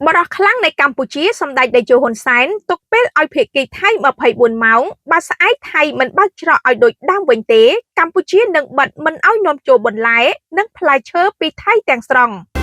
បុរសខ្លាំងនៃកម្ពុជាសម្ដេចតេជោហ៊ុនសែនទុកពេលឲ្យភាគីថៃ24ម៉ោងបើស្អែកថៃមិនបើកច្រកឲ្យដូចដើមវិញទេកម្ពុជានឹងបិទមិនឲ្យនាំចូលបន្លែនិងផ្លែឈើពីថៃទាំងស្រុង។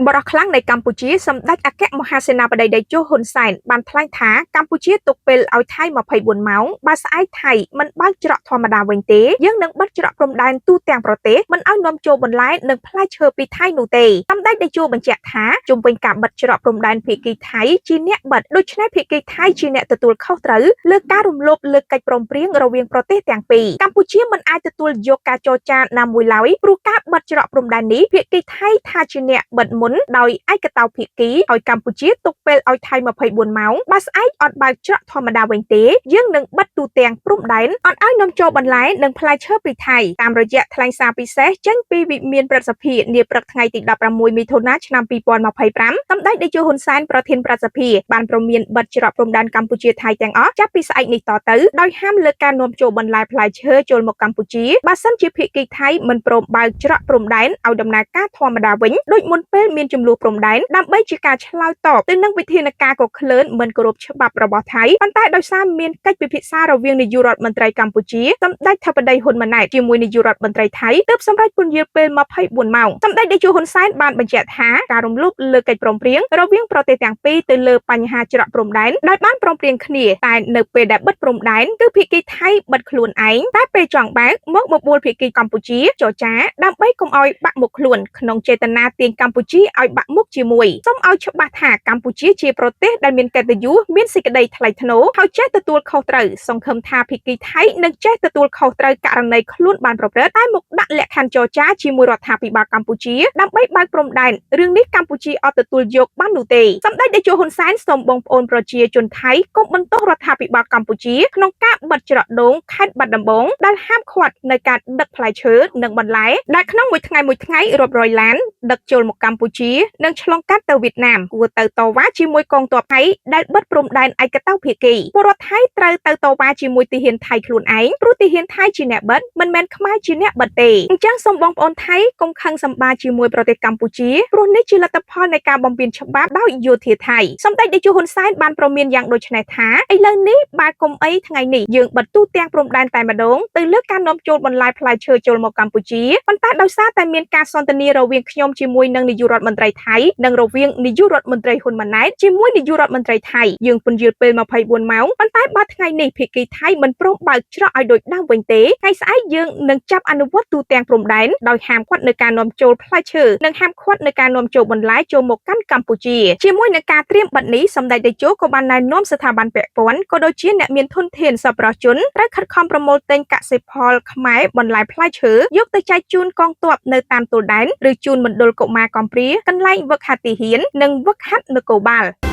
បុរសខ្លាំងនៃកម្ពុជាសម្ដេចអគ្គមហាសេនាបតីតេជោហ៊ុនសែនបានថ្លែងថាកម្ពុជាទុកពេលឲ្យថៃ24ម៉ោងបើស្អែកថៃមិនបើកច្រកធម្មតាវិញទេយើងនឹងបិទច្រកព្រំដែនទូទាំងប្រទេសមិនឲ្យនាំចូលបន្លែនិងផ្លែឈើពីថៃនោះទេសម្ដេចតេជោបញ្ជាក់ថាជុំវិញការបិទច្រកព្រំដែនភាគីថៃជាអ្នកបិទដូច្នេះភាគីថៃជាអ្នកទទួលខុសត្រូវលើការរំលោភលើកិច្ចព្រមព្រៀងរវាងប្រទេសទាំងពីរកម្ពុជាមិនអាចទទួលយកការចរចាណាមួយឡើយព្រោះការបិទច្រកព្រំដែននេះភាគីថៃថាជាអ្នកបិទមុនដោយឯកតោភាគីឲ្យកម្ពុជាទុកពេលឲ្យថៃ24ម៉ោងបើស្អែកអត់បើកច្រកធម្មតាវិញទេយើងនឹងបិទទូទាំងព្រំដែនអត់ឲ្យនាំចូលបន្លែនិងផ្លែឈើពីថៃតាមរយៈថ្លែងសារពិសេសចេញពីវិមានព្រឹទ្ធសភានាព្រឹកថ្ងៃទី16មិថុនាឆ្នាំ2025សម្ដេចតេជោហ៊ុនសែនប្រធានព្រឹទ្ធសភាបានព្រមានបិទច្រកព្រំដែនកម្ពុជាថៃទាំងអស់ចាប់ពីស្អែកនេះតទៅដោយហាមលើការនាំចូលបន្លែផ្លែឈើចូលមកកម្ពុជាបើសិនជាភាគីថៃមិនព្រមបើកច្រកព្រំដែនឲ្យដំណើរការធម្មតាវិញដូចមុនពេលមានជម្លោះព្រំដែនដើម្បីជាការឆ្លើយតបទៅនឹងវិធានការកក្លឿនមិនគោរពច្បាប់របស់ថៃប៉ុន្តែដោយសារមានកិច្ចពិភាក្សារវាងនាយករដ្ឋមន្ត្រីកម្ពុជាសម្ដេចធិបតីហ៊ុនម៉ាណែតជាមួយនាយករដ្ឋមន្ត្រីថៃទើបសម្រេចពន្យារពេល24ម៉ោងសម្ដេចតេជោហ៊ុនសែនបានបញ្ជាក់ថាការរំលោភលើកិច្ចព្រមព្រៀងរវាងប្រទេសទាំងពីរទៅលើបញ្ហាច្រកព្រំដែនដោយបានព្រមព្រៀងគ្នាតែនៅពេលដែលបិទព្រំដែនគឺភាគីថៃបិទខ្លួនឯងតែពេលចង់បើកមកបបួលភាគីកម្ពុជាចរចាដើម្បីកុំឲ្យបាក់មុខខ្លួនក្នុងចេតនាទាញកម្ពុជាឲ្យបាក់មុខជាមួយសូមឲ្យច្បាស់ថាកម្ពុជាជាប្រទេសដែលមានកិត្តិយសមានសេចក្តីថ្លៃថ្នូរហើយចេះទទួលខុសត្រូវសង្ឃឹមថាភាគីថៃនឹងចេះទទួលខុសត្រូវករណីខ្លួនបានប្រព្រឹត្តតែមកដាក់លក្ខខណ្ឌចរចាជាមួយរដ្ឋាភិបាលកម្ពុជាដើម្បីបើកព្រំដែនរឿងនេះកម្ពុជាអត់ទទួលយកបាននោះទេសម្ដេចតេជោហ៊ុនសែនសូមបងប្អូនប្រជាជនថៃកុំបន្ទោសរដ្ឋាភិបាលកម្ពុជាក្នុងការបិទច្រកដូងខេត្តបាត់ដំបងដែលហាមឃាត់នៅការដឹកផ្លែឈើនិងបន្លែដែលក្នុងមួយថ្ងៃមួយថ្ងៃរាប់រយឡានដឹកចូលមកកម្ពុជានិងឆ្លងកាត់ទៅវៀតណាមគួរទៅតវ៉ាជាមួយកងទ័ពថៃដែលបិទព្រំដែនឯកតោភាគីពលរដ្ឋថៃត្រូវទៅតវ៉ាជាមួយទាហានថៃខ្លួនឯងព្រោះទាហានថៃជាអ្នកបិទមិនមែនខ្មែរជាអ្នកបិទទេអញ្ចឹងសូមបងប្អូនថៃកុំខឹងសម្បាជាមួយប្រទេសកម្ពុជាព្រោះនេះជាលទ្ធផលនៃការបំពានច្បាប់ដោយយោធាថៃសម្ដេចតេជោហ៊ុនសែនបានព្រមានយ៉ាងដូចនេះថាឥឡូវនេះបើកុំអីថ្ងៃនេះយើងបិទទូទាំងព្រំដែនតែម្ដងទៅលើការនាំចូលបន្លែផ្លែឈើចូលមកកម្ពុជាប៉ុន្តែដោយសារតែមានការសន្ទនារវាងខ្ញុំជាមួយនឹងនាយករដ្ឋមន្ត្រីថៃនិងរវាងនាយករដ្ឋមន្ត្រីហ៊ុនម៉ាណែតជាមួយនាយករដ្ឋមន្ត្រីថៃយើងពន្យារពេល24ម៉ោងប៉ុន្តែបើថ្ងៃនេះភាគីថៃមិនព្រមបើកច្រកឲ្យដូចដើមវិញទេថ្ងៃស្អែកយើងនឹងចាប់អនុវត្តទូទាំងព្រំដែនដោយហាមឃាត់នៅការនាំចូលផ្លែឈើនិងហាមឃាត់នៅការនាំចូលបន្លែចូលមកកាន់កម្ពុជាជាមួយនឹងការត្រៀមបិទនេះសម្ដេចតេជោក៏បានណែនាំស្ថាប័នពាក់ព័ន្ធក៏ដូចជាអ្នកមានធនធានសប្បុរសជនត្រូវខិតខំប្រមូលទិញកសិផលខ្មែរបន្លែផ្លែឈើយកទៅចែកជូនកងទ័ពនៅតាមទល់ដែនឬជូនមណ្ឌលកុមារកំព្រាកន្លែងវឹកហាត់ទាហាននិងវឹកហាត់នគរបាល។